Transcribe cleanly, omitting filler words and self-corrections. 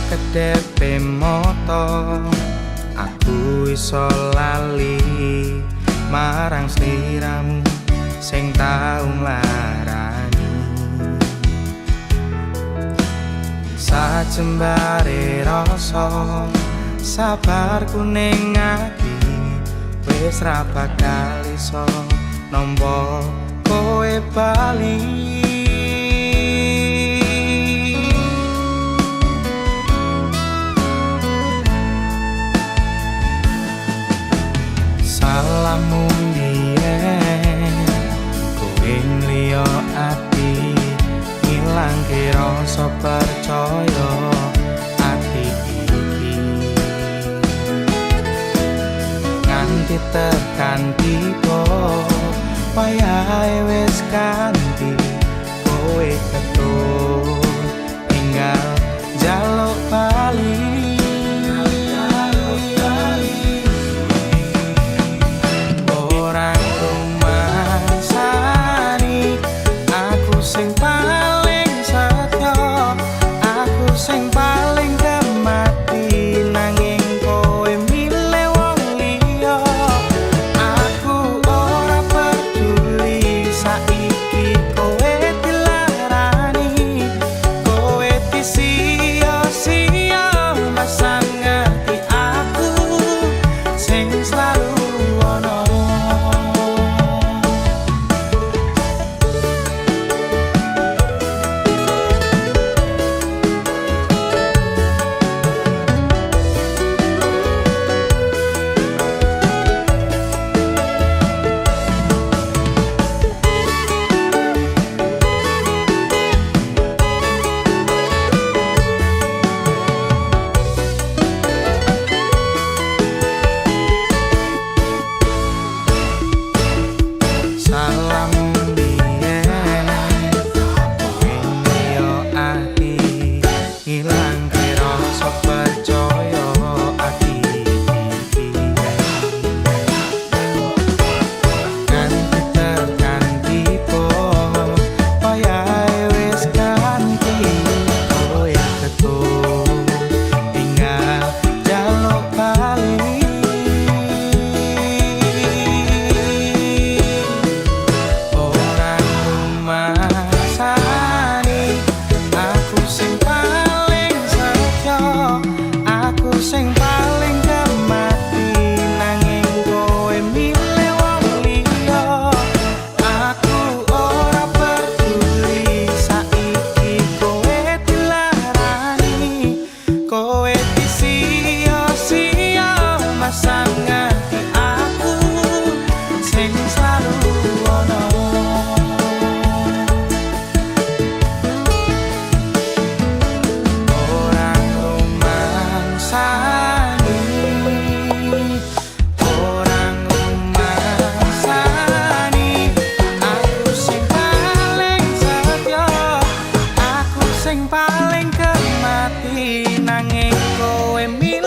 Sakedepe moto aku iso lali marang sliramu sing tau nglarani. Sajembare rasa sabarku ning ati wis ra bakal iso nampa kowe bali. Salahmu mbiyen kowe ngliyo ati, ngilangke rasa percaya ati iki. Nganti tekan tiba wayahe wis ganti, kowe ketur tinggal njaluk bali. Ora rumangsani aku sing paling setya, aku sing paling kemati, nanging kowe milih wong liya. Aku ora peduli saiki kowe dilarani, kowe disia-sia masa ngerti aku sing selalu ono. Salahmu mbiyen kowe ngliyo ati, ngilangke rasa percaya ati iki. Nganti tekan tiba wayahe wis ganti, kowe ketur tinggal njaluk bali. Ora rumangsani aku sing paling setya, aku sing paling kemati, nanging kowe milih wong liya. Aku ora peduli saiki kowe dilarani, kowe disia-sia masa ngerti aku sing selalu ono. Ora rumangsani, ora rumangsani aku sing paling setya, aku sing paling kemati, nanging kowe milih